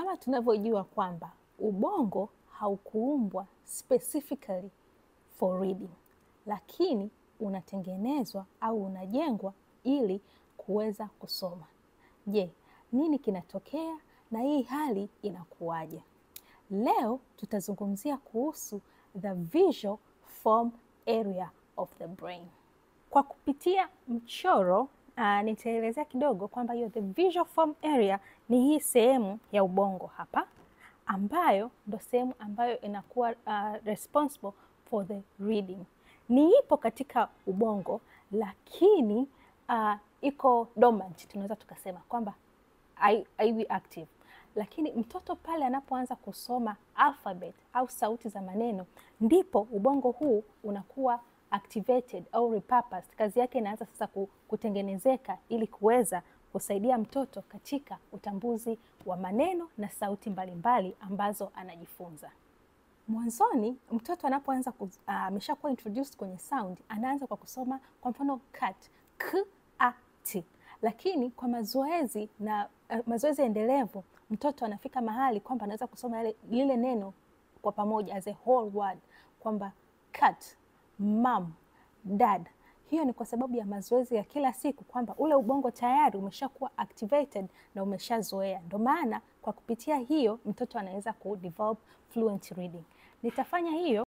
Kama tunavyojua kwamba ubongo haukuumbwa specifically for reading, lakini unatengenezwa au unajengwa ili kuweza kusoma. Je, nini kinatokea na hii hali inakuwaje? Leo tutazungumzia kuhusu the visual form area of the brain. Kwa kupitia mchoro nitaelezea kidogo kwamba hiyo the visual form area ni hii sehemu ya ubongo hapa, ambayo ndo sehemu ambayo inakuwa responsible for the reading. Ni ipo katika ubongo lakini iko dormant, tunaweza tukasema kwamba haiwi active. Lakini mtoto pale anapoanza kusoma alphabet au sauti za maneno, ndipo ubongo huu unakuwa activated au repurposed. Kazi yake inaanza sasa kutengenezeka ili kuweza kusaidia mtoto katika utambuzi wa maneno na sauti mbalimbali ambazo anajifunza. Mwanzoni mtoto anapoanza ameshakuwa introduced kwenye sound, anaanza kwa kusoma kwa mfano cat, k a t. Lakini kwa mazoezi na mazoezi endelevu, mtoto anafika mahali kwamba anaweza kusoma lile neno kwa pamoja as a whole word, kwamba cat, mom, dad. Hiyo ni kwa sababu ya mazoezi ya kila siku, kwamba ule ubongo tayari umeshakuwa activated na umeshazoea. Ndio maana kwa kupitia hiyo mtoto anaweza ku develop fluent reading. Nitafanya hiyo